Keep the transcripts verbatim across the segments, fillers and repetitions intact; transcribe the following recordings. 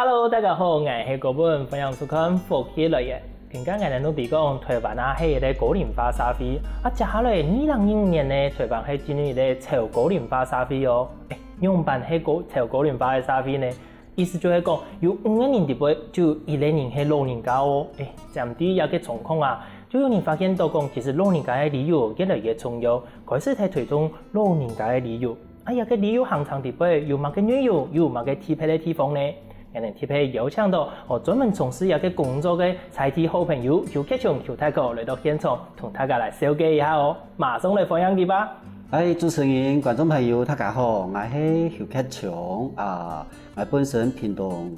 Hello，大家好，𠊎係高文，歡迎收看《福氣來了》。今下𠊎等都知講，臺灣啊係一個高齡化社會，啊接下來二零二五年呢，臺灣係進入一個超高齡化社會哦。誒，仰般係高超高齡化个社會呢？意思就係講，有五個人裡背就有一個人係老人家哦。誒，針對這個狀況啊，就有人發現到講，其實老人家个旅遊越來越重要，開始在推動老人家个旅遊。 啊這個旅遊行程裡背有麼个內容，又有麼个特別个地方呢？𠊎等特別邀請到哦專門從事這個工作个在地好朋友邱傑松邱大哥來到現場，同大家來紹介一下哦。馬上來歡迎佢吧！嗨，主持人、觀眾朋友，大家好，𠊎係邱傑松啊，𠊎本身屏東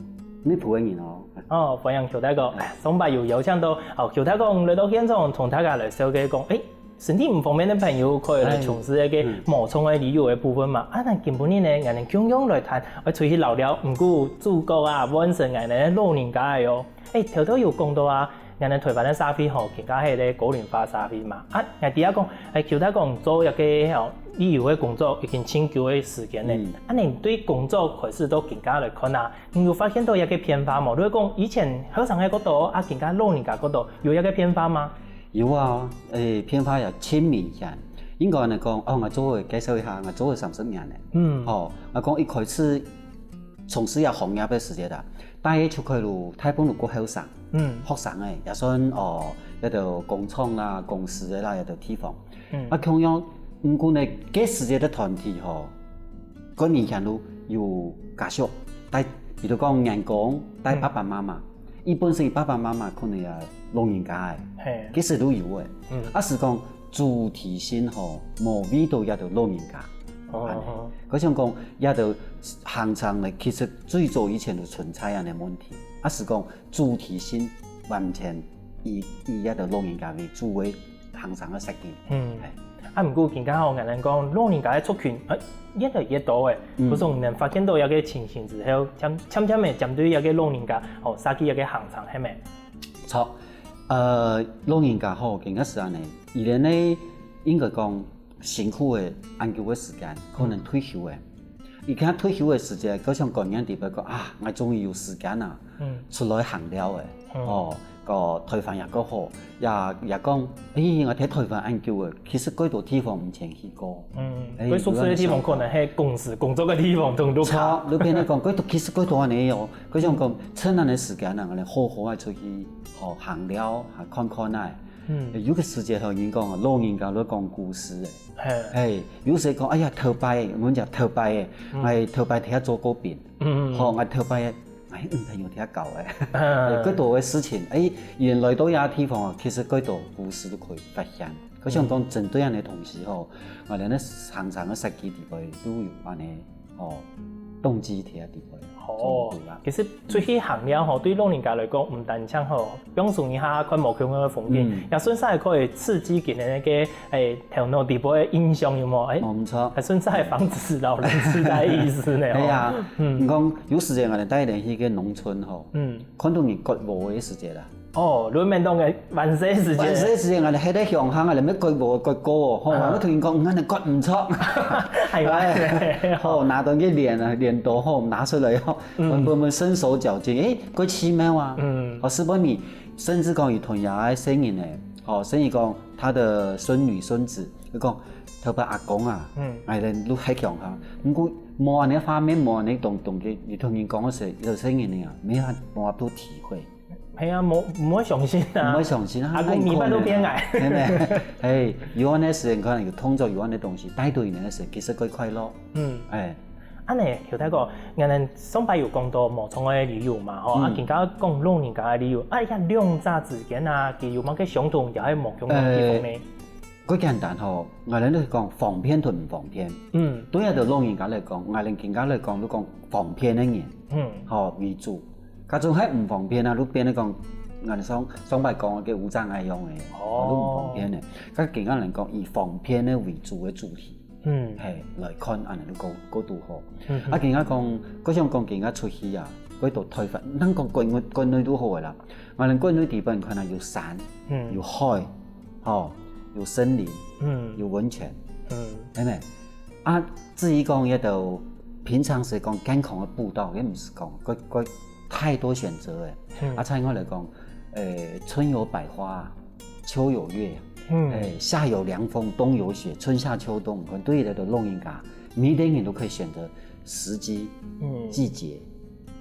內埔个人哦。哦，歡迎邱大哥！上擺有邀請到哦邱大哥來到現場，同大家來紹介講，誒， 身體毋方便个朋友可以來從事一個無障礙旅遊个部分嘛。啊𠊎等今晡日呢，𠊎等共樣來談，愛出去尞尞，毋過主角啊，完成𠊎等老人家个哦。誒，頭頭有講到啊，𠊎等臺灣个社會吼，更加係一個高齡化社會嘛。啊𠊎知啊講，誒，邱大哥做一個吼旅遊个工作已經盡久个時間了。啊你對工作開始到今下來看啊，你有發現到一個變化無？就係講以前後生个角度，啊今下老人家角度有一個變化嗎？ 有啊，誒，變化也盡明顯。應該來講，哦，𠊎做个介紹一下，𠊎做个三十年了。嗯，吼，𠊎講一開始從事這行業个時節啊，大家出去路，大部分都過後生，嗯，學生誒，也算哦，一兜工廠啦、公司个啦，一兜地方。嗯，啊，共樣，毋過呢，該時節个團體吼， 該明顯都有家屬帶，比如講員工帶爸爸媽媽，一般性爸爸媽媽可能也老人家誒，其實都有誒。啊係講主題性吼，無為到這兜老人家。哦，𠊎想講這兜行程呢，其實最早以前就存在恁樣个問題，啊係講主題性完全以以這兜老人家為主个 行程个設計。嗯，啊毋過今下吼，𠊎等講老人家个族群，誒，越來越多誒。嗯，故所你等發現到這個情形之後，漸漸漸个針對這個老人家，吼，設計這個行程，係無？著，呃，老人家吼，今下係恁樣，佢等呢，應該講辛苦个恁久个時間，可能退休个。 佢等退休个時節，佢想感恩地方講啊，𠊎終於有時間啊，出來行尞誒，哦，該臺灣也較好，也也講，誒，𠊎在臺灣恁久誒，其實幾多地方毋曾去過。嗯，佢熟識个地方可能係公司工作个地方，同屋下。著，就變成講，幾多其實幾多恁樣哦，佢想講，趁恁樣時間啊，𠊎等好好个出去，吼，行尞，還看看啊。嗯，有个時節吼，人講啊，老人家都講故事誒。 嘿，有時講，哎呀，頭擺，𠊎等講頭擺誒，𠊎頭擺在做過兵，吼，𠊎頭擺誒，𠊎女朋友在搞誒，有幾多个事情，誒，原來到這地方啊，其實幾多故事都可以發現。佢想講，針對恁樣个東西吼，𠊎等个行程个設計裡背都有恁樣。 哦，動機在該裡背。哦，其實出去行尞吼，對老人家來講，毋單淨吼，放鬆一下，看無共樣个風景，也順勢可以刺激佢等个誒頭腦裡背个印象，有無？誒，無毋著，還順勢防止老人痴呆个意思呢。係啊，你講有時節𠊎等帶佢等去該農村吼，嗯，看到人割禾个時節啦， 哦，輪面當个，還細時節。還細時節，𠊎等歇在鄉下，𠊎等愛割禾割過哦，吼，𠊎同佢講，𠊎等割毋著。哎，吼，拿到佢鐮啊，鐮刀吼，拿出來吼，分分分身手矯健，誒，過奇妙啊。哦，係無你，甚至講佢同佢个細人呢，吼，甚至講他的孫女孫子，佢講，頭擺阿公啊，𠊎等都歇鄉下，毋過無恁樣畫面，無恁樣動動个，你同佢講个時，佢就細人啊，沒法無法度體會。 係啊，無毋會相信啊，毋會相信啊，阿公每擺都騙𠊎。係呢，誒，有恁樣時間，可能有動作，有恁樣東西帶到佢等个時間，其實較快樂。嗯，誒，恁樣，邱大哥，𠊎等上擺有講到無障礙个旅遊嘛，吼，啊，今下講老人家个旅遊，啊，這兩者之間啊，佢有麼个相同，也係無共樣个地方呢？ 較簡單吼，𠊎等就講方便同毋方便。嗯，對啊，對老人家來講，𠊎等更加來講，就講方便个人，嗯，吼為主。該種還毋方便啊，就變得講，𠊎等上上擺講个無障礙用个，哦，就毋方便个。該更加來講，以方便个為主个主題，嗯，嘿，來看恁樣就過過度好。嗯，啊，更加講，該想講更加出去啊，該到臺灣，咱講國內國內都好个啦，𠊎等國內地方看啊有山，嗯，有海， 吼，有森林，嗯，有溫泉，嗯，係無？啊，至於講這兜平常時講健康个步道，也毋係講，該該太多選擇了。啊，再過來講，呃，春有百花，秋有月，嗯，哎，夏有涼風，冬有雪，春夏秋冬，可能對於這个老人家，每个人都可以選擇時機、嗯，季節，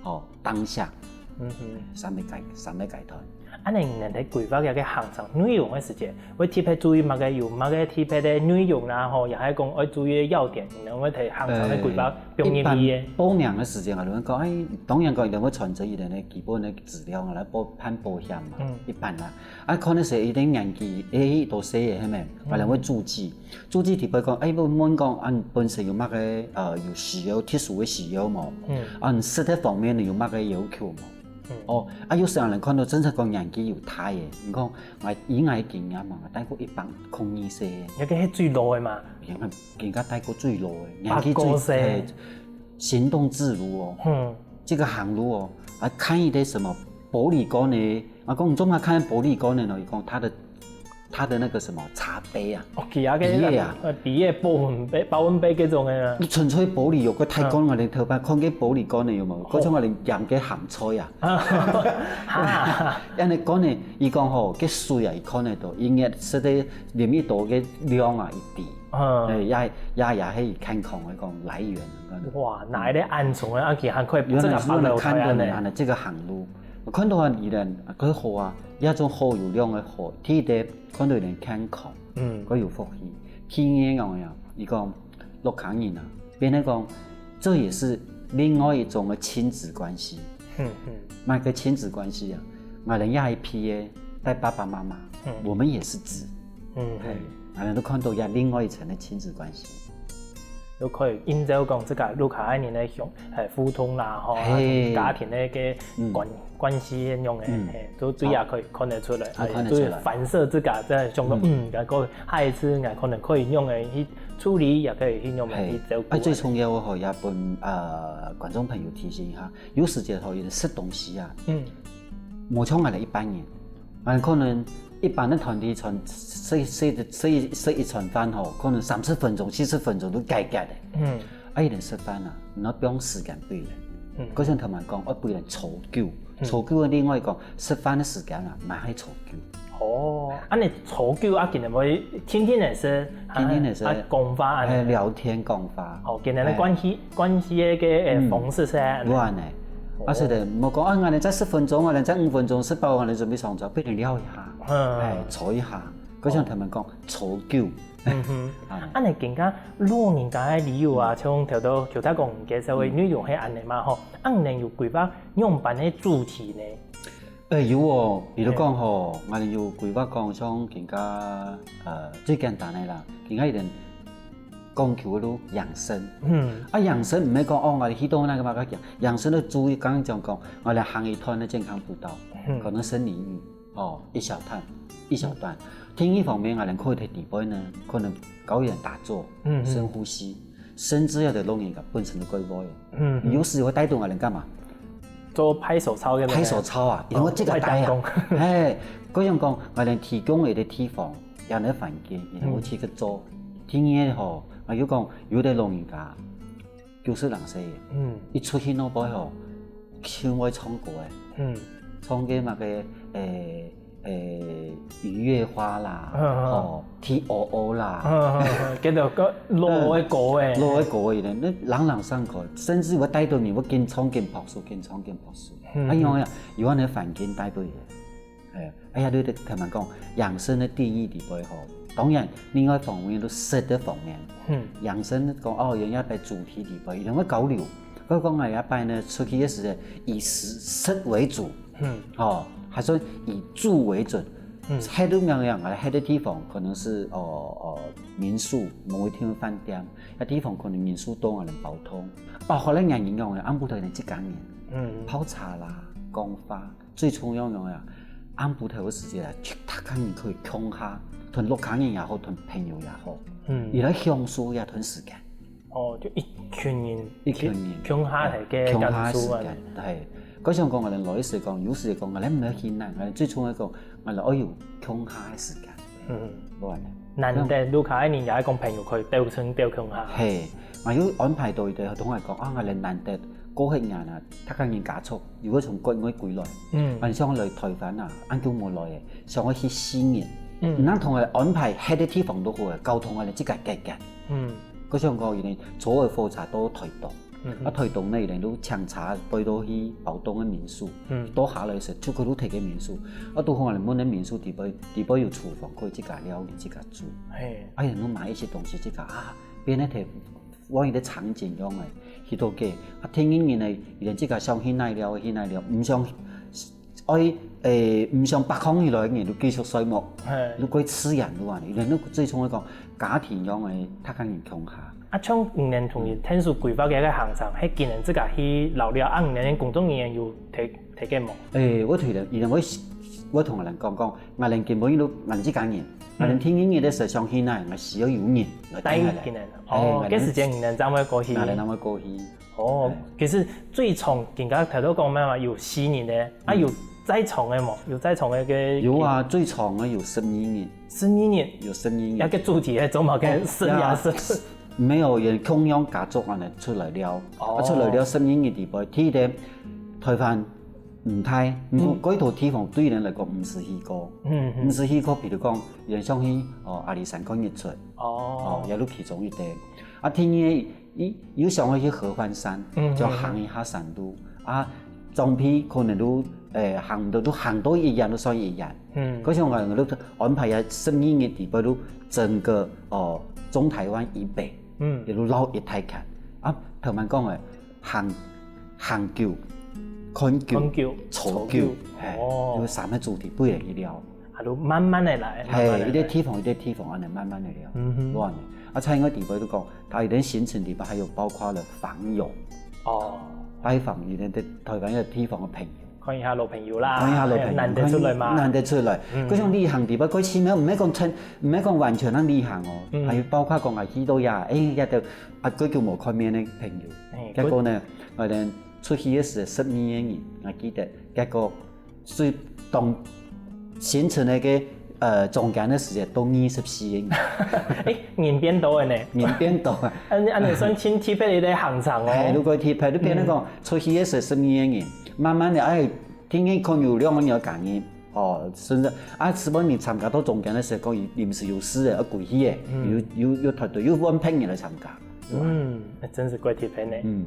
好，當下，嗯哼，三个階三个階段。恁樣你等在規劃這个行程內容个時節，會特別注意麼个，有麼个特別个內容啦，吼，也係講愛注意个要點，你等會在行程个規劃放入去个。一般報名个時間啊，有人講，哎，當然講一定會傳真一定个基本个資料啊，來報辦保險嘛，嗯，一般啦。啊，可能係一定年紀，哎，都細个，係咪？可能會註記，註記特別講，哎，問問講，啊，你本身有麼个，呃，有需要，特殊个需要無？嗯，啊，你食个方面呢有麼个要求無？ 哦，啊，有時人看到真正講年紀有大个，你講，𠊎以𠊎个經驗嘛，𠊎帶過一百空二歲个。該个係最老个嘛？人家人家帶過最老个，年紀最，八九歲。嘿，行動自如哦。嗯，這个行路哦，啊，看一个什麼玻璃罐呢？啊，講你做麼看玻璃罐呢？伊講他的他的那個什麼茶杯啊，哦，佢啊个，筆葉啊，呃，筆葉、保溫杯、保溫杯這種个啊。你純粹玻璃有个太空啊，你頭擺看个玻璃罐个有無？好像啊，你養个鹹菜啊。哈，恁樣講呢，伊講吼，个水啊，伊看得到，伊个食个啉一多个量啊，一滴，嗯，哎，也也也係健康个講來源。哇，哪一个安全个啊？佢還可以原來是這个放到台灣呢。看到你啊，這个行路，我看到啊，伊人啊，佢好啊，這種好有量个好，第一个 看到人健康，嗯，佢有福氣。第二樣呀，伊講屋下人啊，變成講，這也是另外一種的親子關係。嗯嗯，麼个親子關係啊？𠊎等這一輩个帶爸爸媽媽，嗯，我們也是子，嗯，嘿，𠊎等都看到這另外一層的親子關係。 都可以映照講自家屋下个人个相，誒，互動啦，吼，啊，嘿，家庭个个，嗯，關關係恁樣个，嗯，嘿，都對也可以看得出來，好，啊，看得出來，也就反射自家在想講，嗯，嗯，然後下一次𠊎可能可以恁樣个去處理，也可以恁樣个去照顧。嘿，啊，最重要个吼，也分，呃，觀眾朋友提醒一下，有時節吼，有人食東西啊，嗯，無像𠊎等一般人， 𠊎可能一般个團體餐，食食食食一食一餐飯吼，可能三十分鐘、四十分鐘都解決个。嗯，啊，有人食飯啊，你愛放時間分人。嗯，就像頭先講，愛分人坐久，嗯，坐久个另外一個食飯个時間啊，嘛係坐久。哦，恁樣坐久啊，今日會天天來食，天天來食，啊，講話恁樣。哎，聊天講話。哦，今日个關係，哎，關係个个，誒，嗯，方式係恁樣。亂个。 哦，啊，係个，莫講啊，𠊎等再十分鐘，𠊎等再五分鐘，食飽，𠊎等準備上床，分人尞一下，嗯，哎，坐一下，就像頭先講，坐久。嗯哼，啊，恁樣更加老人家个旅遊啊，像頭頭頭頭講个所謂旅遊係恁樣嘛吼，啊，你有規劃仰般个主題呢？誒，有哦，比如講吼，𠊎等有規劃講像更加，呃，最簡單个啦，更加一點 講究个咯，養生。嗯，啊，養生毋係講哦，𠊎去到那個麼个講，養生个注意，剛剛講講，𠊎來行一段个健康步道，嗯，可能森林浴，哦，一小段，一小段。第二方面，𠊎等可以在底背呢，可能教人打坐，嗯，深呼吸，甚至要得弄一個本身个規劃。嗯，有時會帶動𠊎等幹嘛？做拍手操个。拍手操啊，因為這個帶啊，哦，外單工。嘿，各樣講，𠊎等提供一個地方， 恁樣个環境，然後去去做。第二吼，啊，又講有个老人家，九十零歲，嗯，一出去外背吼，盡會唱歌个，嗯，唱个麼个，誒誒，雨夜花啦，嗯嗯，哦，T O O啦，嗯嗯嗯，跟著个老个歌誒，老个歌誒，那朗朗上口，甚至會帶到你會跟唱跟拍手，跟唱跟拍手。嗯，哎呀呀，有恁樣个環境帶到个。 哎，哎呀，你頭先講養生个定義底背吼，當然另外方面都食个方面。嗯，養生講哦，有一擺主題底背，一定會交流。比如講，𠊎一擺呢出去个時節，以食食為主，嗯，哦，還算以住為準。嗯，還有兩樣，還有个地方可能是哦哦民宿，某一天飯店，該地方可能民宿多，可能包棟。哦，後來人人講个，暗晡頭人一家人，嗯，泡茶啦，講話。 最重要个啊，暗晡頭个時節啊，大家人可以共下，同屋下人也好，同朋友也好，嗯，佢來享受這段時間。哦，就一群人，一群人，共下來个，哎，共下个時間，感受啊。係。該像講，𠊎等老一輩講，有時講，𠊎等毋愛去哪，𠊎等最重要講，𠊎等愛有共下个時間。 嗯，無恁樣。難得屋下个人也係講朋友可以鬥陣鬥共下。係，𠊎有安排到一個同𠊎講，啊，𠊎等難得過歇年啊，客家人家族又會從國外歸來，嗯，恁想來台灣啊，恁久無來誒，想愛去四日，嗯，毋通同佢安排別个地方都好誒，交通啊，自家解決。嗯，佢想講，佢等坐个火車到台東，嗯，啊，台東呢，佢等就請車飛到去包棟个民宿，嗯，到下來時，就去就提个民宿，啊，都好啊，問个民宿底背，底背有廚房可以自家料理、自家煮，嘿，啊，佢等買一些東西自家啊，變得提 換一个場景樣誒，去到該，啊，天光日呢，佢等自家想去哪尞去哪尞，毋想愛誒，毋想北方起來个人就繼續睡目，係，就過自然就安尼。佢等最重要講家庭樣誒，大家人共下。啊，像你等同佢天數規劃个一个行程，係今年自家去尞尞，啊，你等工作人員有提提个無？誒，我提了，佢等會我同佢等講講， 𠊎等根本就𠊎等自家人，𠊎等天光日个時想去哪，𠊎需要有人來帶𠊎等。帶佢等。哦，該時間你等正會過去。𠊎等正會過去。哦，其實最長，人家頭頭講咩嘛，有四日个，啊，有再長个無？有再長个个？有啊，最長个有十二日。十二日。有十二日。該个主題係做麼个？十二日。沒有，也共樣家族安尼出來尞，哦，啊，出來尞十二日底背，第一點，台灣 毋大，毋過該套地方對人來講毋使去過，毋使去過，比如講，人想去哦阿里山看日出，哦，也就其中一點。啊，第二，佢又想愛去合歡山，就行一下山路。啊，裝備可能都誒行到都行到一樣都算一樣。嗯，可想講，都安排啊十二日底背都整個哦中台灣以北，嗯，也都繞一大圈。啊，頭先講誒， 行行久、看久、看久、坐久，坐久，係，哦，有三个主題不斷去尞。啊，就慢慢个來，慢慢个來。係，一个地方一个地方安尼慢慢个尞，嗯哼，就安尼。啊，在該地方就講，佢个行程裡背還有包括了訪友，哦，拜訪一个台灣个地方个朋友。 看一下老朋友啦，看一下老朋友，難得出來嘛。難得出來。嗯，該種旅行地方，該起碼毋係講全，毋係講完全个旅行哦，嗯，還有包括講啊，去到呀，誒，也都啊，幾久無看面个朋友。誒，結果呢，𠊎等出去个時十二个人，𠊎記得，結果最當行程个个呃中間个時間到二十四个人。誒，人變多个呢。人變多啊。安安尼算盡特別个一个行程哦。誒，如果特別，你變成講出去个時十二个人， 慢慢个，哎，天光日可能有兩个人个加入，哦，甚至啊，有時你參加到中間个時候，講臨時有事个，要歸去个，有有有團隊又換別人來參加。嗯，真係怪特別呢。嗯，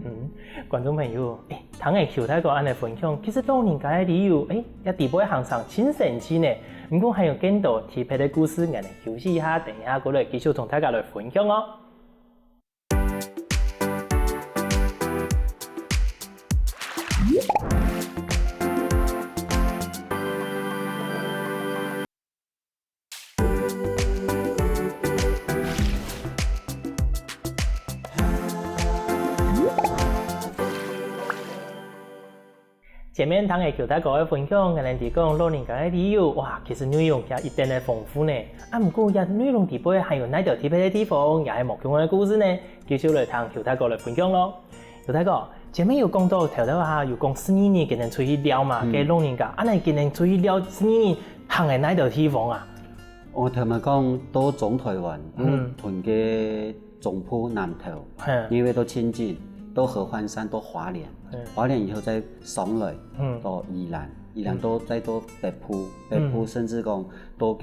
觀眾朋友，誒，聽个邱大哥恁樣分享，其實老人家个旅遊，誒，也底背行程真神奇呢。毋過還有更多特別个故事，𠊎等休息一下，等一下過來繼續同大家來分享哦。 前面聽个邱大哥个分享，𠊎等知講老人家个旅遊，哇，其實內容也一定个豐富呢。啊，毋過這內容底背還有哪兜特別个地方，也係無共樣个故事呢？繼續來聽邱大哥來分享咯。邱大哥，前面有講到頭頭下有講十二日佢等出去尞嘛，該老人家，恁樣佢等出去尞十二日行个哪兜地方啊？我頭先講到中台灣，嗯，同个 中部南投，嘿，因為到清境，到合歡山，到花蓮，嘿，花蓮以後再上來，嗯，到宜蘭，宜蘭到再到北部，北部甚至講到个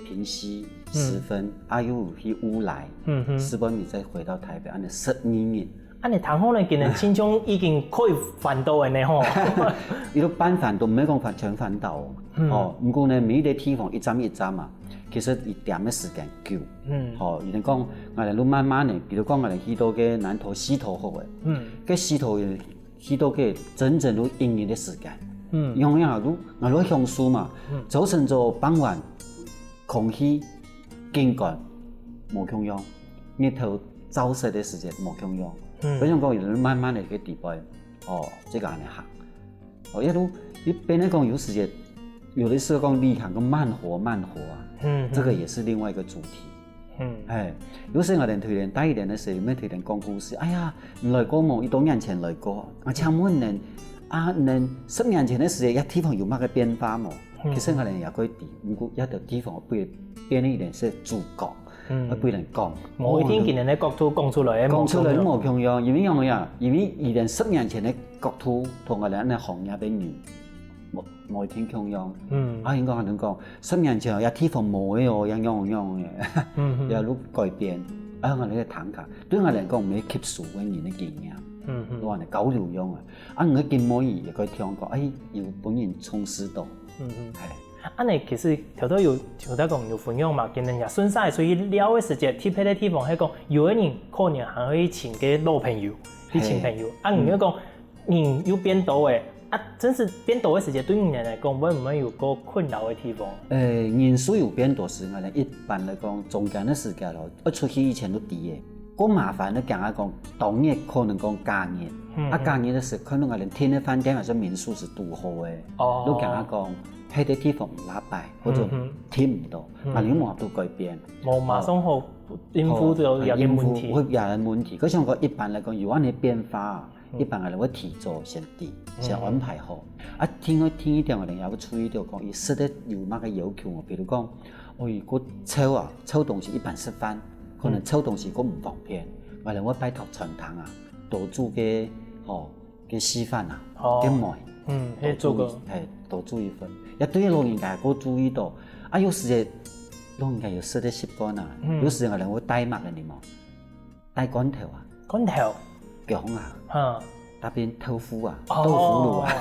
平溪、十分，啊又去烏來，嗯哼，十分你再回到台北，恁樣十二日。恁樣聽好呢，今年青春已經可以環島个呢吼。佢都半環島，毋係講環全環島哦。哦，毋過呢，每一個地方一站一站嘛，其實佢點个時間久。 嗯，吼，佢等講，𠊎等就慢慢个，比如講𠊎等去到个南投溪頭好了，嗯，个溪頭去到个整整就一日个時間，嗯，因為啊，就𠊎就享受嘛，嗯，朝晨早傍晚，空氣景觀無共樣，日頭照射个時間無共樣，嗯，所以講佢等慢慢个去底背，哦，這個恁樣行。 哦，也都一般來講，有時節，有的時候講旅行个慢活慢活啊，嗯，這個也是另外一個主題。嗯，哎，有時𠊎等推薦帶佢等个時候，有沒有推薦講故事？哎呀，你來過無？一多年前來過。啊，請問恁樣，啊，恁樣十年前个時候，這地方有麼个變化無？其實𠊎等也可以知，毋過這個地方會變一點是主角。嗯。愛分人講。無一定今年个角度講出來，講出來無共樣。無共樣，因為仰仔啊？因為佢等十年前个角度同𠊎等恁樣行業个人，無無一定共樣。嗯。啊，應該恁樣講，十年前哦，這地方無个哦，這樣樣樣个，嗯嗯。也有改變。啊，𠊎等个聽下，對𠊎來講，無吸收个人个經驗，嗯嗯。都恁樣交流樣啊。啊，你个經驗也可以聽講，哎，有分人重視到。嗯嗯。哎。 恁樣其實頭頭有，頭頭講有分享嘛，今日也順續出去尞个時節，特別个地方係講，有个人可能還會去尋个老朋友，去尋朋友。啊，你又講，人又變多誒，啊，真係變多个時節，對你來講，會毋會有個困擾个地方？誒，人數有變多時，𠊎等一般來講，中間个時間咯，愛出去以前都知个。 較麻煩个，驚下講當日可能講假日，嗯，啊，假日个時可能𠊎等訂个飯店還係民宿係堵好个，哦。都驚下講，該个地方毋罅擺，或者訂毋到，嗯，嗯。啊，你又無法度改變。無馬上好應付到這個問題。好，應付，會有這個問題。可想講一般來講，有恁樣變化啊，嗯。一般𠊎等會提早先訂，先安排好。嗯。啊，訂个，訂一點𠊎等也會注意到講，佢食个有麼个要求哦，比如講，哦，佢較燥啊，燥東西一般食飯， 可能，嗯。燥東西較毋方便，𠊎等會拜託餐廳啊，多煮个，吼，个稀飯啊，哦。个糜，嗯，多煮一，去做个。嘿，多煮一份。也對老人家較注意到，啊，有時个老人家有食个習慣啊，嗯。有時𠊎等會帶麼个呢嘛，帶罐頭啊，罐頭。薑啊，嗯。那邊豆腐啊，哦。豆腐乳啊。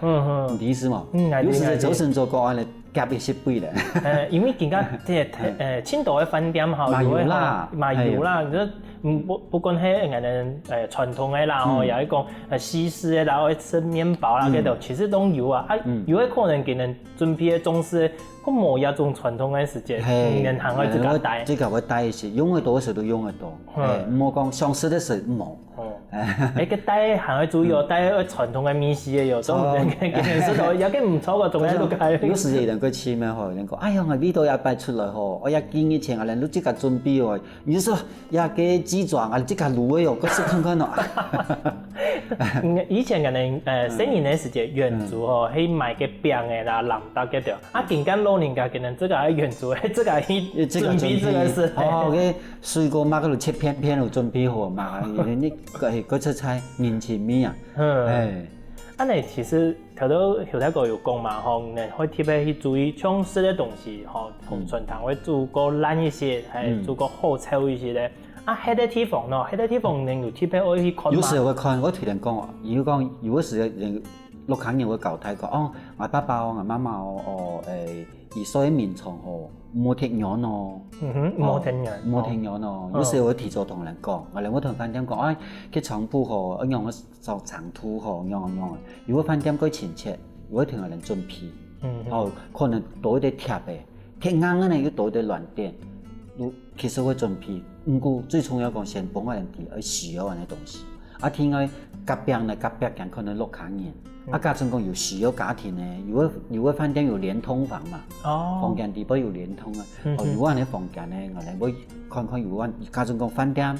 嗯，嗯。你知意思無？嗯，𠊎知，有時節朝晨早講恁樣，夾一息杯咧。𠊎知。呃，因為今下這，嗯。呃，盡多个飯店吼，嘛有啦，有个吼，嘛有啦，嘿。你說，嗯，不，不管係𠊎等，呃，傳統个啦，吼，嗯。也係講，呃，西式个啦，或者係麵包啦，嗯。該種，其實都有啊。啊，嗯。有个可能佢等準備个中式个，佢無這種傳統个時節，嘿，你等還會自家帶。自家會帶一息，用个多个時都用个多，嗯。嘿，莫講想食个時無。 哦。哎，該帶還愛注意哦，嗯。帶愛傳統个味緒个喲，哦。總毋得，今年食到，也个毋錯个，總係都開。有時有人過去嘛吼，有人講，哎呀，𠊎味道也擺出來吼，哎呀，幾日前啊，𠊎等自家準備哦，你說，呀，該雞爪啊，自家滷个哦，過食看看哦。嗯，以前可能，呃，嗯。細人个時節，遠足吼，嗯。去買个餅个啦，零嗒个對。啊，今下老人家可能自家遠足，自家去準備這個事。自家準備，哦，OK。 水果嘛，佢就切片片，有準備好嘛，你个，个出菜，人情味啊。嗯。哎。恁樣其實頭頭頭頭哥有講嘛，吼，你會特別去注意像食个東西，吼，同餐廳會煮較爛一息，還係煮較好臭一息个。嗯。啊，該个地方呢，該个地方你有特別愛去看嘛？有時會看，𠊎聽人講，有講，有个時人，屋下人會交代講，哦，𠊎爸爸哦，𠊎媽媽哦，哦，誒， 佢睡眠床吼，無忒軟哦。嗯哼，哦，無忒軟。無忒軟哦。哦。有時會提早同人講，𠊎會同飯店講，哎，該床鋪吼，愛仰般長度吼，仰般仰般。有个飯店較親切，有个同人準備。嗯哼。哦，可能多一點貼个，忒硬个呢，又多一點軟墊。有，其實會準備，毋過最重要講，先幫𠊎等知，愛需要恁樣東西。 啊，另外隔壁呢，隔壁間可能屋下人。嗯。啊，假使講有需要家庭呢，有个，有个飯店有連通房嘛，哦。房間底背有連通啊。嗯，哦，嗯。有恁樣房間呢，𠊎等會看看有恁，假使講飯店，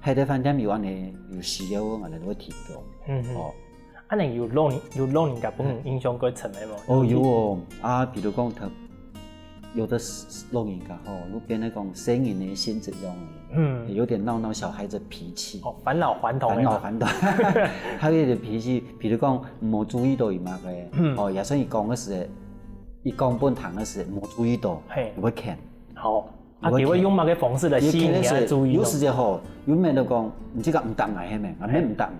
該个飯店有恁樣有需要，𠊎等會提供。嗯，嗯。哦。恁樣有老人，有老人家分你印象較深个無？哦，有哦。啊，比如講，他 有个老人家吼，就變得講細人个性質樣，嗯。有點鬧鬧小孩子脾氣。哦，返老還童个嘛。返老還童。佢有點脾氣，比如講，無注意到佢麼个，嗯。哦，也算佢講个時，佢講分聽个時，無注意到，嘿。佢會譴。好，啊，佢會譴。佢會用麼个方式來吸引你个注意呢？佢譴个時，有時節吼，有咩都講，你這個毋答𠊎，係無？啊，嘿。毋答。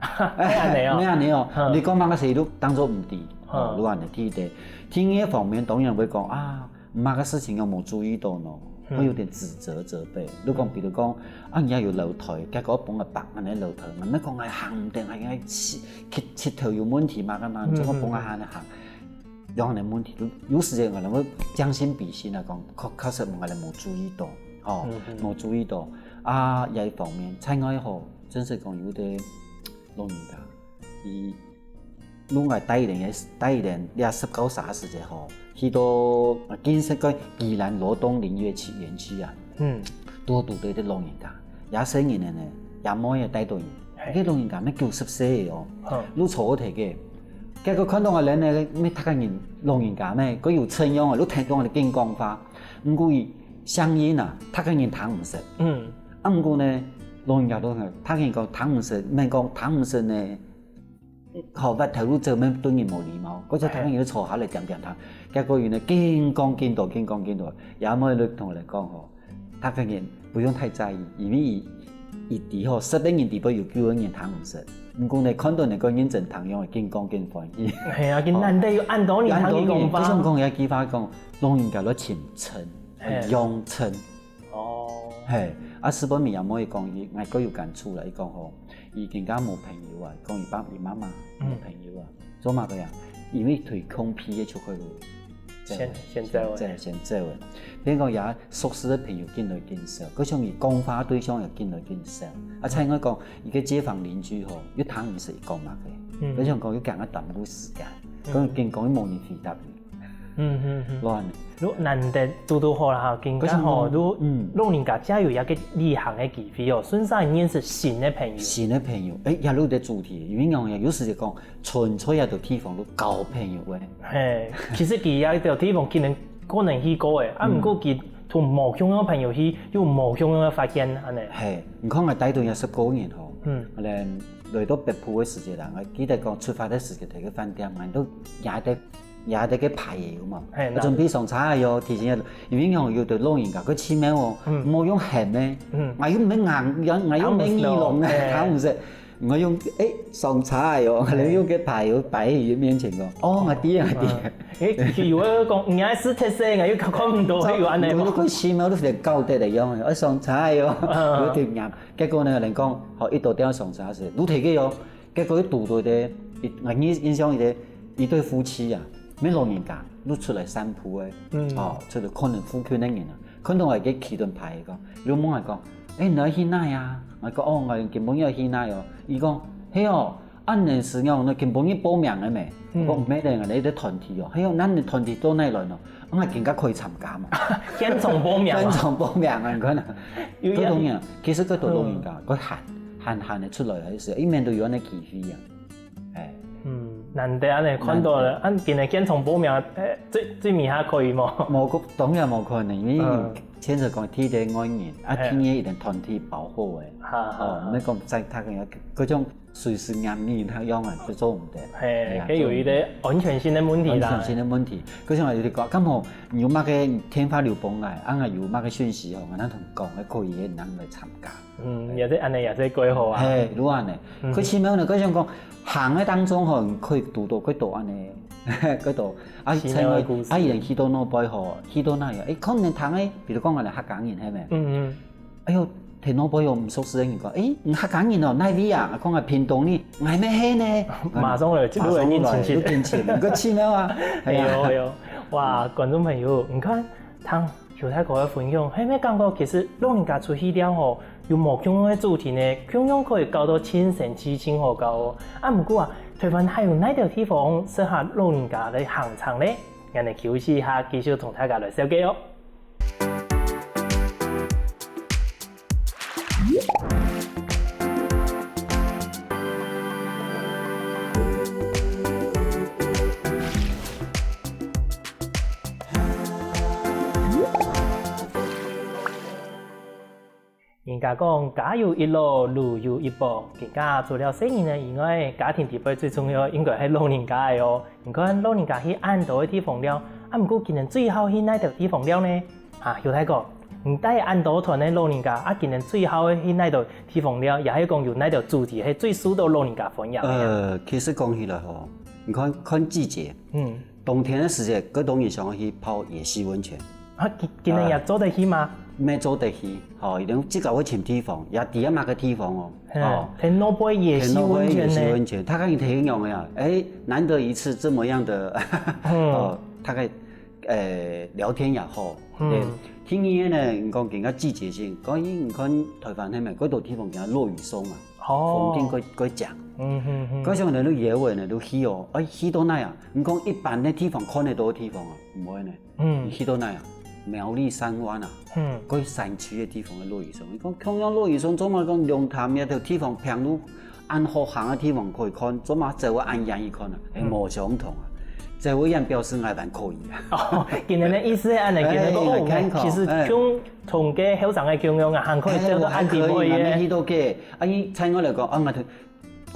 係恁樣哦。係恁樣哦，嗯。你講麼个時，佢就當作毋知，哦，嗯。就恁樣去个。第二方面，當然會講啊， 麼个事情有無注意到呢？嗯。會有點指責、責備。你講，比如講，啊，人家有樓梯，結果放个白恁樣樓梯，𠊎講𠊎行毋得，𠊎應該膝，膝，膝頭有問題嘛，幹嘛，嗯，結果放个恁樣行，有恁樣問題，有時間𠊎會將心比心來講，確，確實𠊎無注意到，吼，嗯，嗯。無注意到。啊，這一方面，另外吼，真實講有个老人家，佢 如果帶人个，帶人這十九歲个時節吼，去到，呃，建設个宜蘭羅東林業區園區啊，嗯。堵堵著一個老人家，這細人仔呢，這妹仔帶到人，嘿。該老人家乜九十歲个哦，嗯。就坐在該，結果看到𠊎等呢，乜逐個人老人家咩，佢有尊嚴哦，就聽到𠊎等緊講話，毋過佢聲音啊，逐个人聽毋識。嗯。啊，毋過呢，老人家都講，逐个人講聽毋識，毋免講聽毋識呢，吼，越頭路做，免對人無禮貌。該就逐个人都坐下來恬恬聽，結果佢呢，緊講緊多，緊講緊多，也無人同佢講吼，逐个人不用太在意，因為佢，佢知吼，識个人知，有幾多人聽毋識。毋過呢，看到你个認真聽，樣會緊講緊歡喜。係啊，緊難得有恁多人聽佢講話。有恁多人，就像講一句話講，老人家都尋親。 嘿。養成。哦。嘿，啊，斯本明也無講，佢，𠊎个有感觸啦，佢講吼，佢更加無朋友啊，講佢爸佢媽媽無朋友啊，做麼个啊？因為對空虛个就會有，先，先走啊。先，先走啊。變講也熟識个朋友緊來緊少，加上佢講話對象也緊來緊少。啊，再應該講，佢个街坊鄰居吼，又聽毋識佢講麼个，嗯。加上講又驚佢耽誤時間，嗯。講緊講又無人回答佢。 嗯嗯嗯。亂。如難得堵堵好啦哈，今下吼，該像講，如，嗯。老人家正有一個旅行个機會哦，順續認識新个朋友。新个朋友，誒，也有一個主題，因為𠊎有時節講，純粹啊，到地方都交朋友誒。嘿，其實佢也到地方可能，可能去過誒，啊，嗯。毋過佢同無共樣个朋友去，有無共樣个發現，恁呢。嘿，你看𠊎帶到也十過年吼，嗯。可能來到北部个時節啦，𠊎記得講出發个時節，在个飯店，𠊎都也在 也在該排个有無？嘿，啊，準備上車个喲，提醒，因為講有兜老人家，佢奇妙哦，嗯。無用喊个，嗯。𠊎又毋係硬，𠊎又毋係耳聾个，聽毋識，嘿。聽毋識。𠊎用，誒，上車个喲，嘿。𠊎用該牌，有擺在佢面前講，哦，𠊎知，𠊎知。嗯。誒，有个講，你還是特色，𠊎又看毋到，有恁呢無？𠊎个奇妙都係搞得个樣，誒，上車个喲，嗯。有點硬。結果呢，人講，好，一到點上車時，路提个喲。 結果佢堵到个，一，𠊎印，印象一個，一對夫妻啊，乜老人家，就出來散步个，嗯。哦，出來可能附近个人啊，看到𠊎个企頓牌講，佢問𠊎講，誒，你愛去哪啊？𠊎講，哦，𠊎今晡日愛去哪哦。佢講，係哦，恁呢係仰呢，今晡日報名个咩？嗯。𠊎講，毋係咧，𠊎兜一個團體哦。係哦，恁呢團體到哪來呢？𠊎更加可以參加嘛。現場報名啊。現場報名啊，你看啊。有影。當然，其實佢兜老人家，嗯。佢閒，閒閒个出來个時候，一面都有恁呢機會啊。 哎。嗯，難得恁呢看到了，哎，難得。恁今日現場報名，哎，最，最尾還可以無？無可，當然無可能，因為嗯。牽涉講第一個外人，啊，哎。第二個一定團體保護个。哈，哈，哦，哈。毋係講再他个，該種隨時黏你，他永遠都做毋得。嘿，哎呀，該有一個安全性个問題啦。安全性个問題。就像有兜講，敢好你有麼个電話留分𠊎，啊，有麼个訊息吼，𠊎等同講，還可以，人來參加。 嗯，也係恁呢，也係幾好啊。嘿，就恁呢。嗯。佢奇妙呢，佢想講，行个當中吼，可以堵到幾多恁呢，幾多。啊，奇妙个故事。啊，佢去到哪位吼，去到哪樣，誒，可能聽个，比如講，𠊎等客家人，係無？嗯，嗯。哎喲，在哪位有毋熟識个人講，誒，你客家人哦，哪位啊？講啊，屏東呢，𠊎乜係呢。馬上來，就有人認親戚。馬上來，有認親，佢奇妙啊。哎喲，哎喲，哇，觀眾朋友，你看，聽 邱大哥个分享，係無感覺其實老人家出去尞吼，有無共樣个主題呢，共樣可以搞到盡生趣、盡好搞哦。啊，毋過啊，臺灣還有哪兜地方適合老人家來行程呢？𠊎等休息一下，繼續同大家來紹介哦。 人家講，家有一老，如有一寶。今下除了細人仔以外，家庭裡背最重要應該係老人家个哦。你看，老人家去恁多个地方尞，啊，毋過佢等最好去哪兜地方尞呢？啊，邱大哥，你帶恁多團个老人家，啊，佢等最好去哪兜地方尞，也係講有哪兜主題係最受到老人家歡迎个啊？呃，其實講起來吼，你看，看季節，嗯。 冬天个時節，該當然想愛去泡野溪溫泉。啊，今，今年也做得去嗎？啊，乜做得去，吼，一定自家會尋地方，也知啊麼个地方哦。嘿，哦。天龍背野溪溫泉呢？天龍背野溪溫泉，大概你聽樣个啊，誒，難得一次這麼樣的，嗯。哦，大概，誒，聊天也好，嗯。對。第二個呢，你講今个季節性，講你看臺灣係無，該多地方今落雨鬆啊。 哦。風景過，過靚。嗯，嗯，嗯。過像人都野味呢，都去哦，哎，去到哪啊？你講一般个地方看得到个地方啊，毋會呢。嗯。你去到哪啊？苗栗三灣啊，嗯。過山區个地方个落雨鬆。你講共樣落雨鬆，做麼講龍潭該兜地方平路恁好行个地方可以看，做麼走啊恁遠去看啊？哎，嗯。無相同啊。這位也表示𠊎還可以啊。哦，今天个意思係恁樣，今天講，哎，哦，還可以，其實像同該後生个共樣啊，還可以走到恁地步个。哎，𠊎還可以，𠊎還去到該。啊，你像𠊎來講，啊，𠊎同，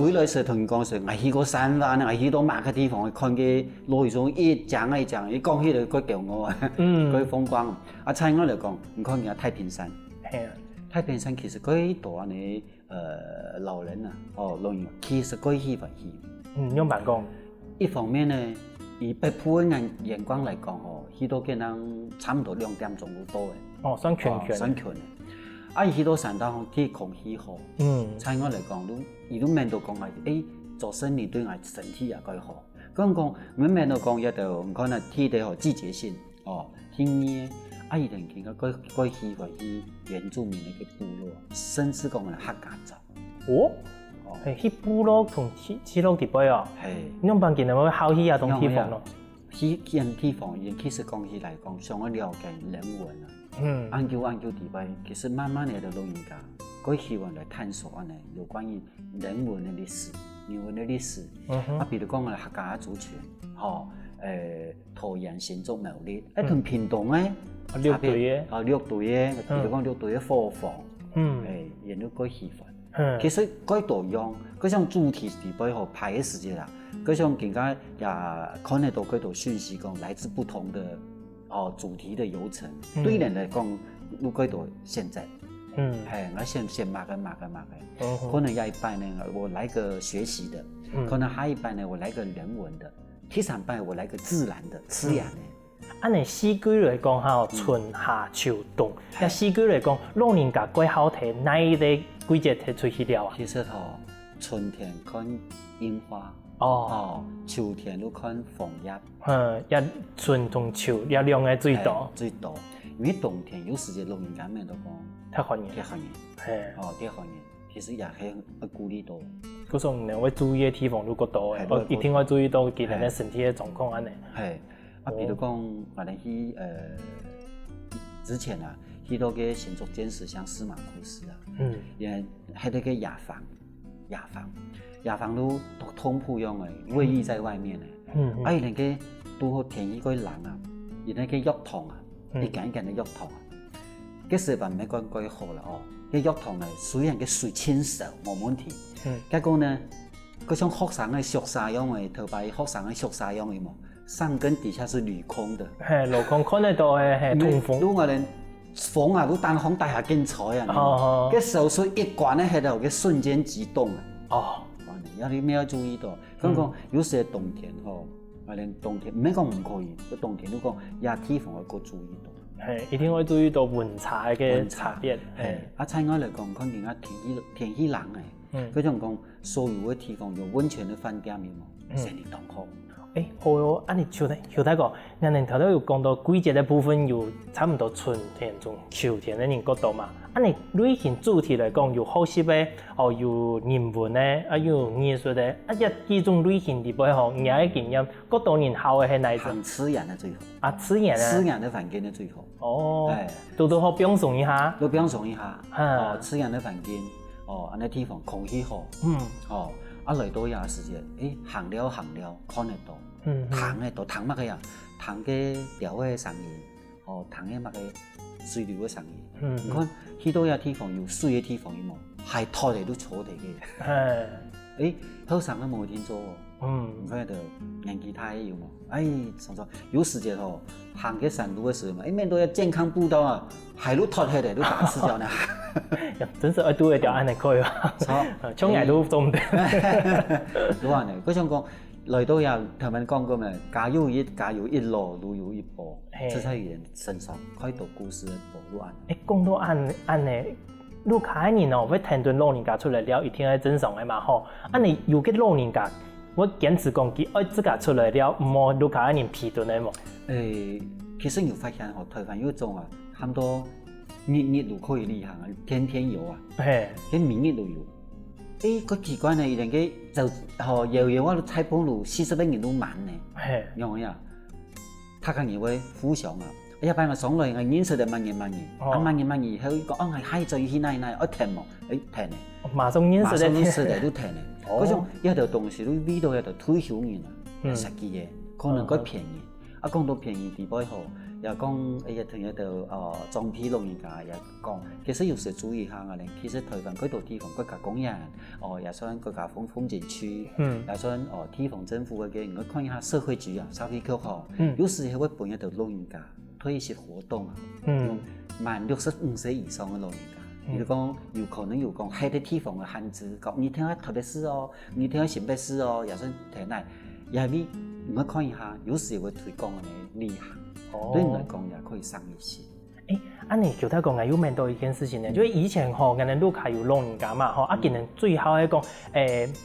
歸來時同你講說，𠊎去過三灣，𠊎去到麼个地方，看該落雨松一張一張，一講起來，蓋驕傲啊，嗯。蓋風光。啊，像𠊎來講，你看人家太平山，係啊。太平山其實蓋多呢， 呃，老人啊，哦，老人其實蓋喜歡去。嗯，仰般講？一方面呢，以北部个眼，眼光來講吼，去到該人差毋多兩點鐘就到了。哦，算近近。哦，算近了。啊，去到山頂吼，天空氣好。嗯。像𠊎來講，就，佢就免得講啊，誒，做生理對𠊎身體也蓋好。講講，免免得講，這兜，你看啊，天氣吼，季節性。 哦，去呢，啊，佢等應該蓋，蓋喜歡去原住民个部落，甚至講客家庄。哦？哦。嘿，去部落同聚，聚落地方哦。嘿。仰般佢等會好去啊，當地方咯？去，去地方，佢其實講起來講，想要了解人文啊。嗯。研究，研究地方，其實慢慢个，老人家，蓋喜歡來探索恁樣，有關於 人文个歷史，人文个歷史。嗯哼。啊，比如講啊，客家族群，吼，呃，桃園新竹苗栗，哎，嗯。同屏東个啊，六堆个。差別，啊，六堆个，比如講六堆个伙房，嗯。哎，佢等蓋喜歡。嗯。其實蓋多樣，各種主題裡背吼，排个時節啦，各種更加也看得到蓋多訊息，講來自不同个 哦，主題个遊程，嗯。對人來講，有幾多選擇。嗯。嘿，𠊎選，選麼个麼个麼个，嗯哼。可能這一擺呢，𠊎來個學習个，嗯。可能下一擺呢，𠊎來個人文个，第三擺𠊎來個自然个、自然个。嗯。恁樣四季來講哈，嗯。春夏秋冬，嘿。該四季來講，老人家較好在哪一個季節出去尞啊？其實吼，春天看櫻花，哦。哦，秋天就看楓葉， 嗯，這春同秋，這兩個最多。嘿，最多。因為冬天有時節老人家面都講，忒寒人。忒寒人。嘿。哦，忒寒人，其實也係愛顧慮到。故所你愛注意个地方就較多个，嘿，哦，一定愛注意到佢等个身體个狀況恁樣。嘿，啊，哦。比如講，𠊎等去，呃，之前啊，去到个新竹尖石鄉司馬庫斯啊，嗯。因為該个雅芳， 雅芳，雅芳就通鋪樣个，衛浴在外面个。嗯，嗯。啊，佢等个堵好天氣蓋冷啊，佢等个浴堂啊，嗯。一間一間个浴堂啊，該時還毋係講蓋好了哦。該浴堂呢，雖然該水清爽，無問題。嗯。結果呢，該像學生个宿舍樣个，頭擺學生个宿舍樣个嘛，上跟底下是鏤空个。嘿，鏤空看得到个，嘿，通風。如果連 風啊，都當風大下緊吹啊，哦，哦。該手術一關个，該个瞬間即凍啊。哦。哇，你要，你們要注意到，嗯。剛剛有時冬天吼，啊，連冬天，毋係講毋可以，該冬天如果也地方愛過注意到。嘿，一定愛注意到溫差个差別。溫差。嘿，嘿。啊，另外來講，看今下天氣，天氣冷个，嗯。該種講所有个地方有溫泉个飯店有無？嗯。生理當好。 誒，好喲，恁樣秋天，秋天講，𠊎等頭頭有講到季節个部分有差毋多春天同秋天个人較多嘛。恁樣類型主題來講，有學習个，哦，有人文个，啊，又有藝術个，啊，這幾種類型裡背吼，你个經驗，較多人好个係哪一種？行自然个最好。啊，自然个。自然个環境个最好。 哦，哎。堵堵好放鬆一下。都放鬆一下。哈。哦，自然个環境，哦，恁樣地方空氣好。嗯。哦，啊，來到這時節，誒，行尞行尞，看得到。嗯，嗯。聽得到，聽麼个啊？聽該鳥个聲音，哦，聽該麼个水流个聲音。嗯，嗯。你看，去到這地方有水个地方，有無？海兔仔都坐在該。哎。誒，後生个無一定做哦。 嗯。你看到年紀大个有無？哎，常常有時節吼，行該山路个時候嘛，一面都要健康步道啊，海路脫下來，都打赤腳呢。呀，真是愛堵一條恁樣可以吧？著。像𠊎都做毋得。對啊呢，我想講，來到這，他們講過嘛，家有一，家有一老，路有一寶，嘿。這在人身上，看到故事个寶路啊。誒，講到恁，恁樣， 屋下个人哦，會跈等老人家出來尞，一定係正常个嘛吼。恁樣有个老人家，會堅持講佢愛自家出來尞，毋好屋下个人陪同个無？誒，其實有發現吼，台灣有種啊，喊到日日都可以旅行啊，天天遊啊，嘿。連每日都有。誒，較奇怪呢，佢等个就吼，搖搖啊，採風路四十個人都滿呢。嘿。仰仔啊？ 大家人會互相啊，哎呀，朋友上來，𠊎認識个麼人麼人，哦。啊，麼人麼人，佢講，哦，𠊎還轉去哪哪，愛跈無？誒，跈呢。馬上認識个。馬上認識个，都跈呢。哦。該種，這兜東西，都為到這兜退休人啊，嗯。設計个。可能較便宜。啊，講到便宜地方吼，也講，哎呀，同一个，呃，長輩老人家也講，其實有時注意下啊咧，其實台灣較多地方，國家公園，哦，也算國家風-風景區，嗯。也算，哦，地方政府个，你看一下社會局啊，社會局吼，嗯。有時也會分一个老人家 推一些活動啊，嗯。有滿六十五歲以上个老人家，嗯。比如講，有可能有講，該个地方个限制，講你聽下特別事哦，你聽下新北市哦，也算天來，也係你愛看一下，有時也會推廣个呢，旅行，哦。對你來講也可以省一些。誒，恁呢，就再講啊，又問到一件事情呢，嗯。就係以前吼，𠊎等屋下有老人家嘛，吼，啊，嗯。佢等最好係講，誒，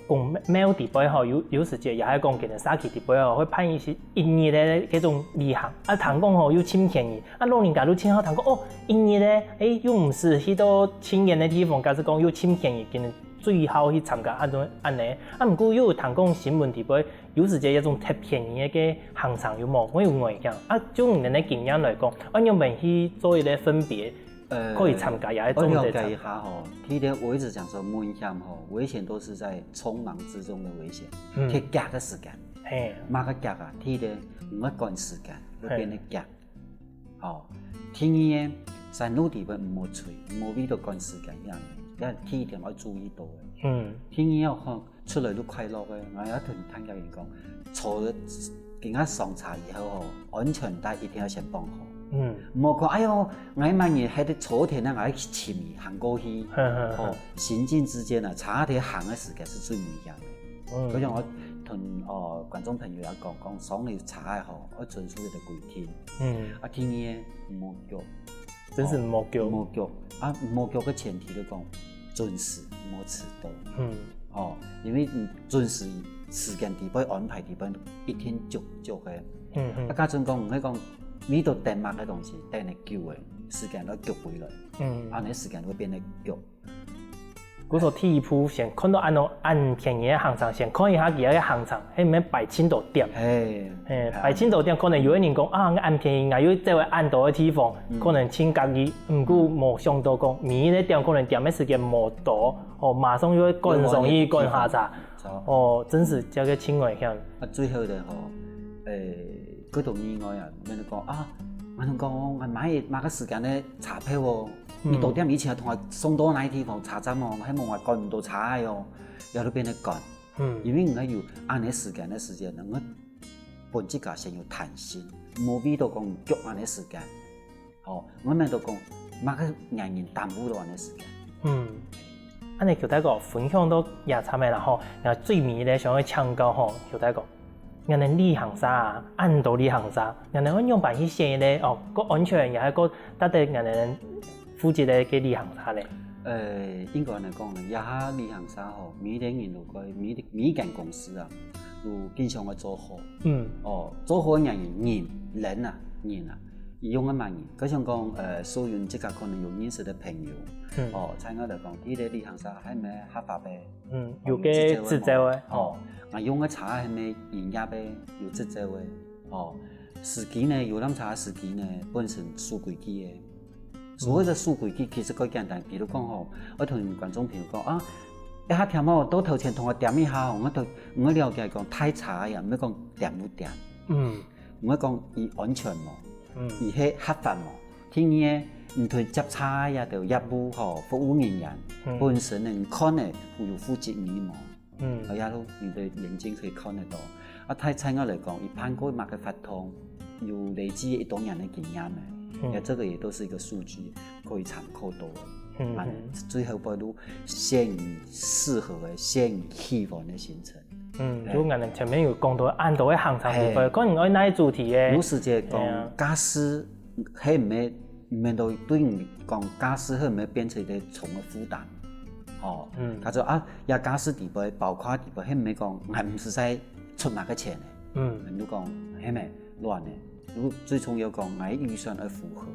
公廟裡背吼，有，有時節也係講佢等社區裡背吼，會辦一些一日个該種旅行。啊，聽講吼，又盡便宜。啊，老人家都盡好聽講，哦，一日个，誒，又毋使去到盡遠个地方，假使講又盡便宜，佢等最好去參加恁種恁呢。啊，毋過又有聽講新聞裡背，有時節一種特便宜个行程有無？會有危險。啊，就你等个經驗來講，仰般去做一個分別， 呃，可以參加，也係做得參加。我了解一下吼，第一點，我一直講說危險吼，危險都是在匆忙之中的危險，嗯。去夾个時間。嘿。麼个夾啊？第一點，你愛趕時間，會變得夾。嘿。吼，第二呢，山路裡背毋好吹，毋好為著趕時間樣，這第一點愛注意到的。嗯。第二哦，吼， 出來都快樂个，𠊎也同大家講，坐，今下上車以後吼，安全帶一定要先綁好。嗯。莫講，哎喲，𠊎萬一還在坐田呢，𠊎去尋伊行過去，呵，呵，呵。哦，行進之間啊，車在行个時間係最危險个。嗯。所以我同，哦，觀眾朋友也講，講上了車个吼，愛遵守這個規定。嗯。啊，第二，莫腳。 真係莫腳。莫腳。啊，莫腳个前提就講，準時，莫遲到。嗯。哦，因為你準時時間裡背安排裡背一定足足个。嗯，嗯。啊，假使講，你講，你都等麼个東西，等得久个，時間都腳回來。嗯。啊，你時間會變得腳。 故所第一步先看到恁樣恁便宜个行程，先看一下佢个行程，係毋係排盡多點。嘿，嘿，排盡多點，可能有个人講啊，恁便宜，𠊎又走个恁多个地方，嗯。可能盡合意，毋過無想到講，每一個點可能點个時間無多，哦，馬上又會趕上去趕下車。著。哦，真係這個盡危險。啊，最後个吼，誒，過度意外啊，有人講啊，𠊎同講，𠊎買，買个時間个車票哦， 嗯。你到點以前同𠊎送到哪個地方車站哦，係無𠊎趕毋到車个哦，也都變得趕。嗯。因為𠊎有恁樣時間个時間，𠊎分自家先有彈性，無為到講腳恁樣時間。哦，𠊎免到講，麼个原因耽誤到恁樣時間。嗯。恁樣，邱大哥分享到這站个啦吼，那最尾咧想要請教吼，邱大哥。 𠊎等旅行社啊，恁多旅行社，𠊎等愛仰般去選一個，哦，較安全，也係較值得𠊎等負責个，个旅行社咧？呃，應該來講呢，這下旅行社吼，每個人都該，每，每間公司啊，都經常愛做好。嗯。哦，做好个原因，人，人啊，人啊，用个麼人？就像講，呃，素雲自家可能有認識个朋友，嗯。哦，在𠊎來講，佢个旅行社還無合法个， 嗯，有个執照个，哦，哦。𠊎用个車係無營業个，有執照个，哦。司機呢，遊覽車司機呢，本身守規矩个。所謂个守規矩，其實較簡單，比如講吼，𠊎同觀眾朋友講啊，一下聽吼，到頭前同𠊎點一下吼，𠊎都，𠊎了解講，大車呀，毋係講點毋點。嗯。 毋會講佢安全無，嗯。佢係合法無。第二，你對接車个這兜業務吼，服務人員，嗯。本身呢，你看呢，有負責任無？嗯。哎呀，你的眼睛可以看得到。啊，大，大概來講，佢辦過麼个活動，有累積一多年的經驗呢。嗯。那這個也都是一個數據，可以參考到的。嗯，啊，嗯。最後不如選適合的、選喜歡的行程。 嗯，嘿。就𠊎等前面有講到恁多个行程部分，嘿。可能愛哪個主題个。有時節講，嘿啊。駕駛，係毋係，毋免到對你講，駕駛係毋係變成一個重个負擔？吼，嗯。佢講啊，這駕駛裡背，包括裡背，係毋係講，𠊎毋使再出麼个錢个？嗯。你講，係無？亂个。如果最重要講，𠊎預算愛符合。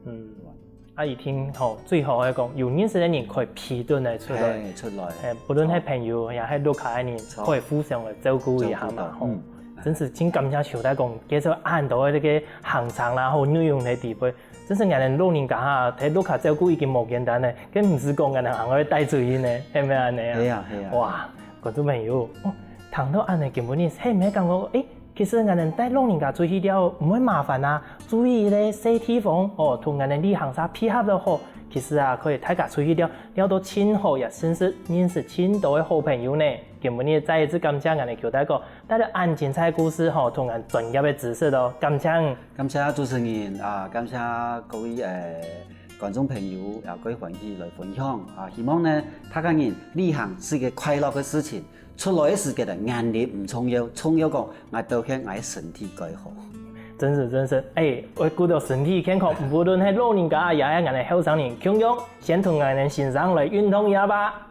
嗯。對吧？ 啊，一定吼，最好个講，有認識个人可以批准个出來。嘿，出來。嘿，不論係朋友，也係屋下个人，著。可以互相个照顧一下嘛，照顧到，吼。嗯。真係真感謝邱大哥，介紹恁多个這個行程啦，吼，內容个裡背。真係𠊎等老人家哈，在屋下照顧已經無簡單了，更毋使講𠊎等還愛帶出去呢，係毋係恁樣啊？係啊，係啊。哇，觀眾朋友，哦，聽到恁樣根本你係毋係感覺，誒，其實𠊎等帶老人家出去尞毋會麻煩啊，注意一個細地方哦，同𠊎等旅行社配合就好。其實啊，可以大家出去尞，尞到盡好，也認識認識盡多个好朋友呢。今晡日再一次感謝𠊎等Q大哥帶來恁精彩个故事吼，同恁專業个知識哦，感謝。感謝主持人啊，感謝各位誒觀眾朋友啊，各位歡喜來分享啊，希望呢，大家人旅行係一個快樂个事情。 出來个時間啊，眼力毋重要，重要講𠊎兜係𠊎身體蓋好。真是真是，哎，愛顧到身體健康，無論係老人家也係𠊎等後生人，共樣先同𠊎等先生來運動一下吧。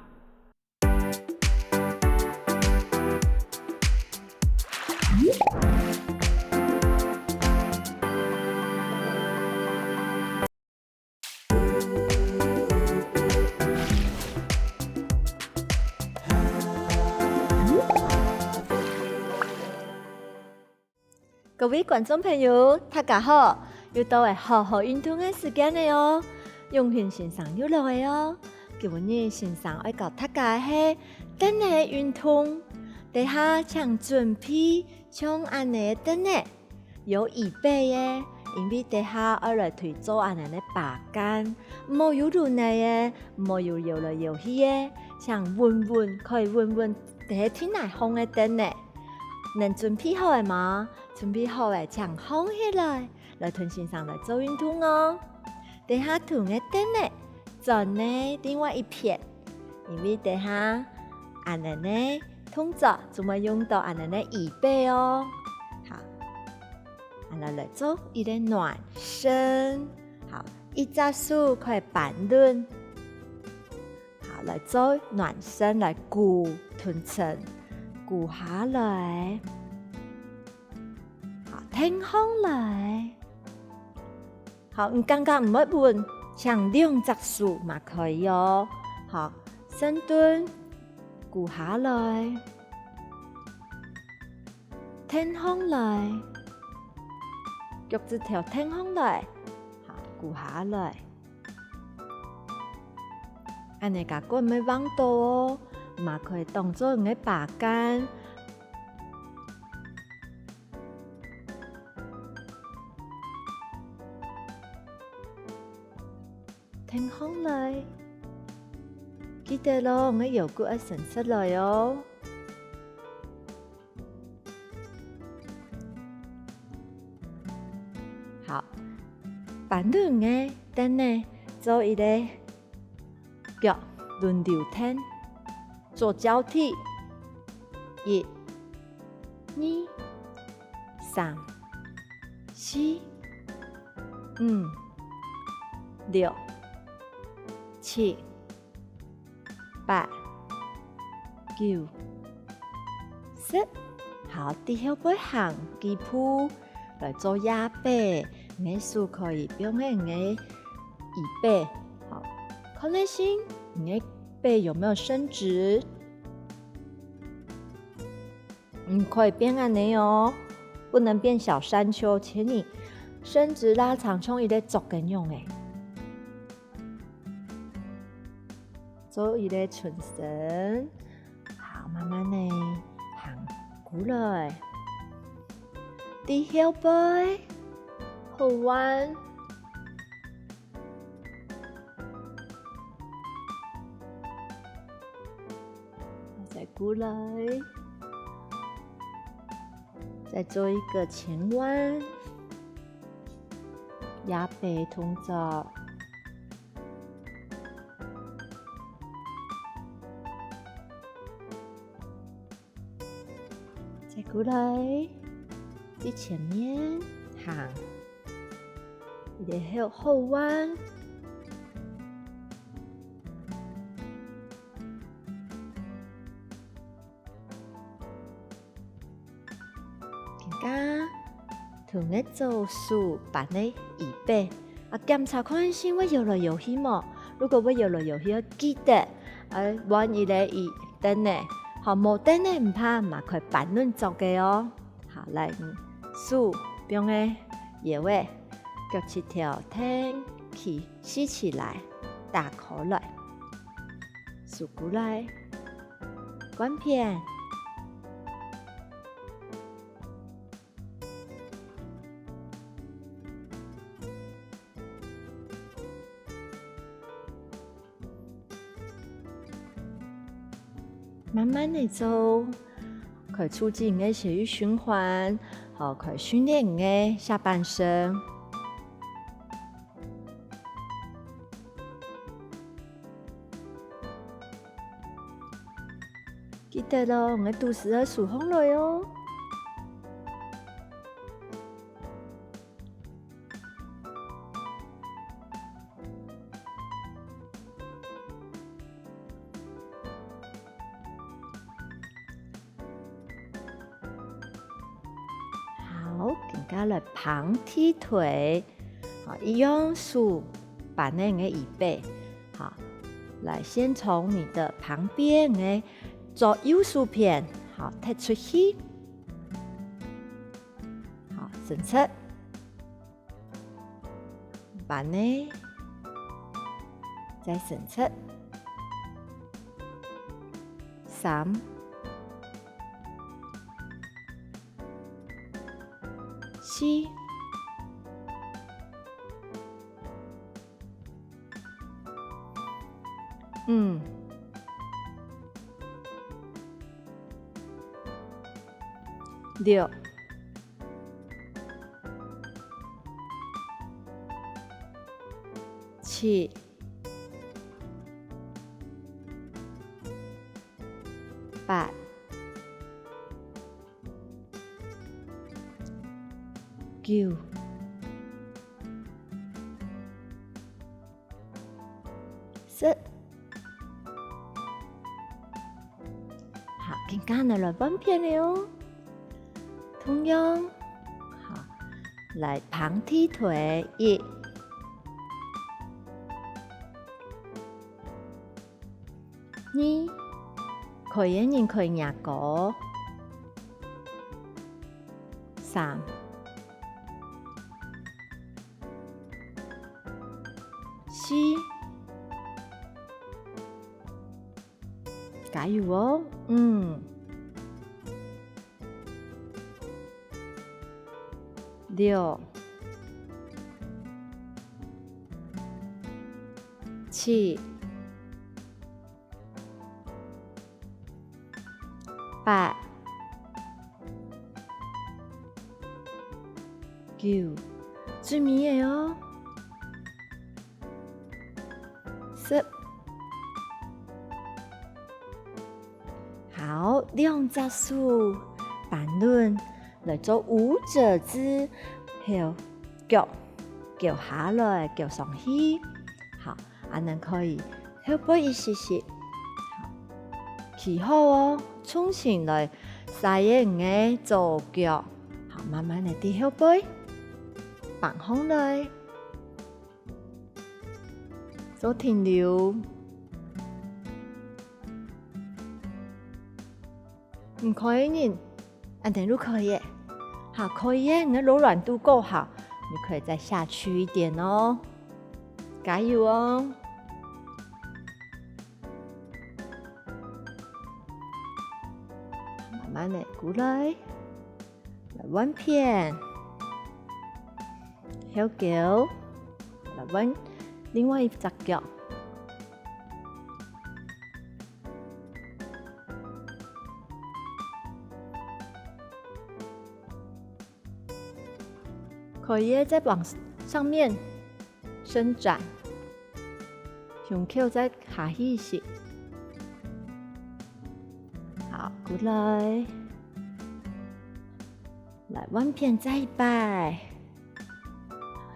各位觀眾朋友，大家好！又到了好好運動个時間了哦！永興先生又來了哦！今晡日先生愛教大家个係凳仔運動，這下請準備像恁仔个凳仔。 有椅背个，因為這下愛來推做恁仔个把杆，毋好有輪仔个，毋好有搖來搖去个，請穩穩，可以穩穩，這係地泥項个凳仔。恁準備好了無？準備好了，請䟘起來，來同先生來做運動哦。這下同个凳仔轉呢另外一片， 因為這下恁仔呢動作就會用到恁仔个椅背哦。好，恁仔來做一個暖身。好，一隻手可以扳等。好，來做暖身，來跍同伸，跍下來。好，挺䟘來。 好，你感覺毋會穩，請兩隻手嘛可以哦。好，深蹲，跍下來，挺䟘來，腳趾頭挺䟘來，好，跍下來。恁仔个腳毋會橫著哦，嘛可以當做你个把杆。 挺䟘來。記得哦，你个腰骨愛伸直來哦。好，扳等个凳仔做一個 腳輪流跈，做交替。一、二、三、四、五、六、七、八、九、十。好，在後背行幾步，來做壓迫。你个手可以放在你个椅背，好，看一下你个背有沒有伸直。你可以變恁仔哦，不能變小山丘，請你伸直拉長，像一個竹个樣仔。 做一個伸伸，好，慢慢仔行過來，在後背，後彎，再過來，再做一個前彎，壓迫動作。 再過來，在前面行，一個後，後彎。 今下同你左手扳个椅背，啊，檢查看係會搖來搖去無？如果會搖來搖去，愛記得，愛換一個椅凳仔。好，無凳仔毋怕，嘛可以扳等桌仔哦。好，來，嗯，手放个腰仔，腳趾頭挺起，豎起來，打開來，收過來，換片。慢慢仔做，可以促進你个血液循環，好，可以訓練你个下半身。 記得哦，你个肚屎愛收䟘來哦。好，今下來挷地腿，好，一樣手扳等你个椅背，好，來先從你个旁邊个左右手片，好，踢出去，好，伸直。 扳等，再伸直。三、四、五、六、 七、八、九、十。好，今下呢來換片了哦。同樣，好，來挷地腿，一、二，可以个人可以擎高。三、四，加油哦！五、六、七、 八、九，最尾个哦。十。好，兩隻手扳等來做舞者姿，後腳，腳下來，腳上去。好， 恁樣可以後背一息息。企好哦，重新來，徙个你个左腳，好，慢慢个對後背，放䟘來，做停留。 毋可以个人，恁樣就可以了。好，可以个，你个柔軟度夠好，你可以再下去一點哦。加油哦！慢慢个過來。 來換片，後腳，來換另外一隻腳。可以再往上面 伸展，胸口再下去一息。好，過來。來，換片再一擺。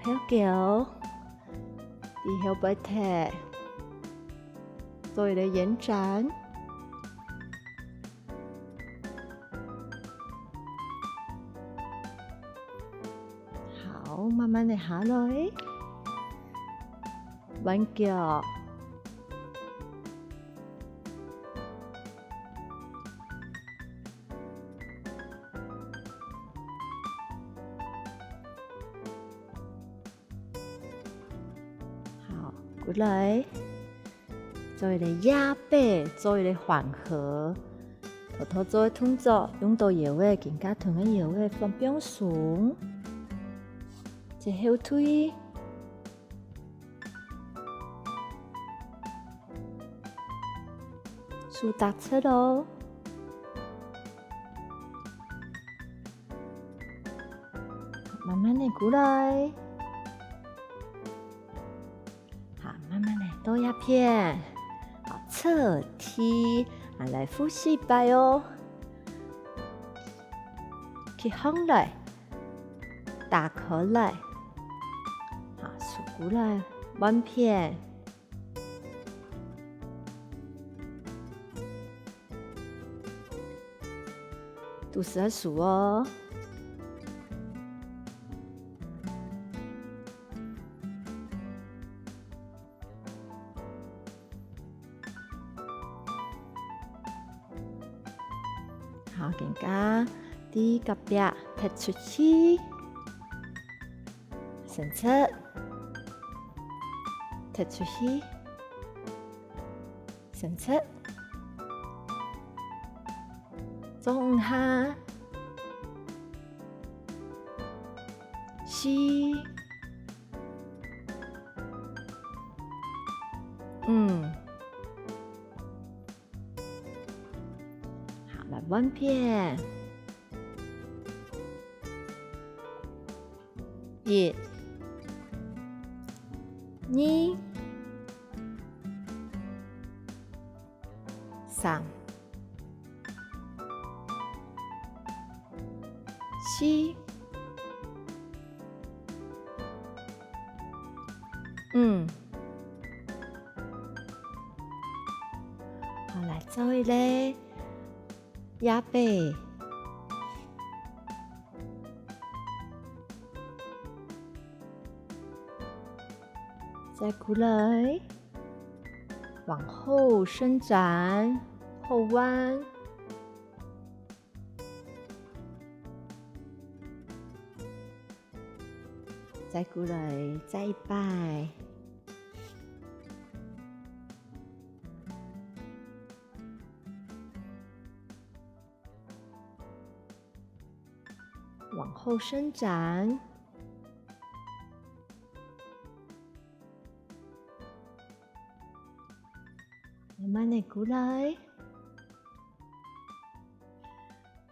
後腳，對後背踢，做一個延展。 好，慢慢个下來，換腳。好，過來。 做一個壓背，做一個緩和。頭頭做个動作，用到腰仔，肩胛痛个腰仔放放鬆，再後退。有踏直哦。慢慢仔過來。好，慢慢仔到這片。好，側踢，啊，來複習一擺哦。企䟘來，打開來。好，收過來，換片。 肚屎愛收哦。好，今下在隔壁踢出去，伸直，踢出去。 伸直。做五下。四。五。好，來換片。 一、二、三、四、五。好，來做一個壓背。 再過來，往後伸展，後彎。再過來，再一擺。 往後伸展。慢慢仔過來。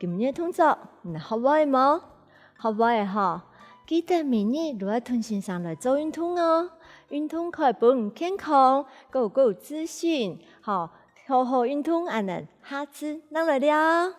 今日動作，你學會無？學會吼，記得每日都愛同先生來做運動哦。運動可以分你健康，又有自信，吼，好好運動，恁樣下次正來尞。